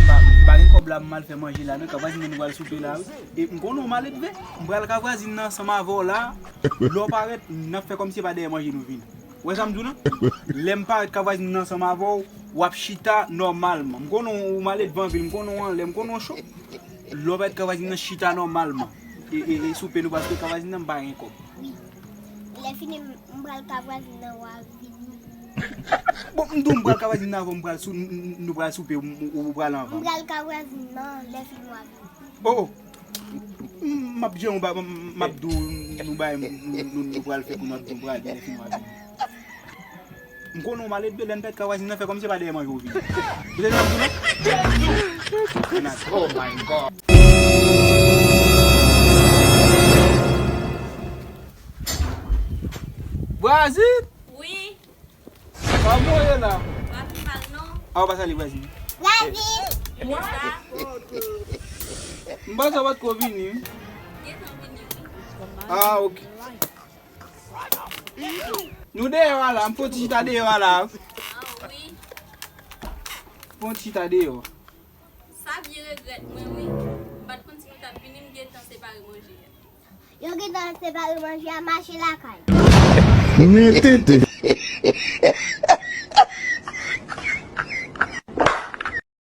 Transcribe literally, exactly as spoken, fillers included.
Pa, pa gen kòb la, m al fè manje la, non, Kavwazin nan nou pral soupe la, wi. E m konnen w maledve, m pral Kavwazin nan ansanm avè w la. Lè w parèt, n ap fè kòmsi se pa dèyè manje nou vini. Ou wè sa m di w lan? Lè m parèt Kavwazin nan ansanm avè w, w ap chita nòmalman. M konnen w maledve anpil, m konnen w anlè, m konnen w cho. Lè w parèt Kavwazin nan chita nòmalman. E, e, e soupe nou pral soupe Kavwazin nan, m pa gen kòb. Wi. Lè fini, m, m pral Kavwazin nan, w a vini. Bon, m di w m pral Kavwazin nan avè w, m pral sou, n, n, nou pral soupe, ou, ou, ou pral anvan. M pral Kavwazin nan, lè fini w a vini. Oh, oh. M, m ap jan w ba, m, m ap di w nou bay, nou, nou, nou pral fè kou, m ap di w pral, lè fini w a vini. M konnen w maledve, lè n pèt Kavwazin nan, fè kòmsi se pa dèyè manje w vini. Ou tande sa m di w lan? Oh my God. Vwazin! Wi. Kòman w ye la? Pa pi mal non. A, ou pa salye vwazin? Vwazin! Kòman sa? M panse w pa t ko vini, wi. Gentan vini, wi. A, ok. Nou deyò a la, m fè yon ti chita deyò a la. A, wi. Fè yon ti chita deyò. Sa byen regrèt mwen, wi. M pa t konn si nou t ap vini, m gentan separe manje a. Yo gentan separe manje a, mache lakay. Mete de.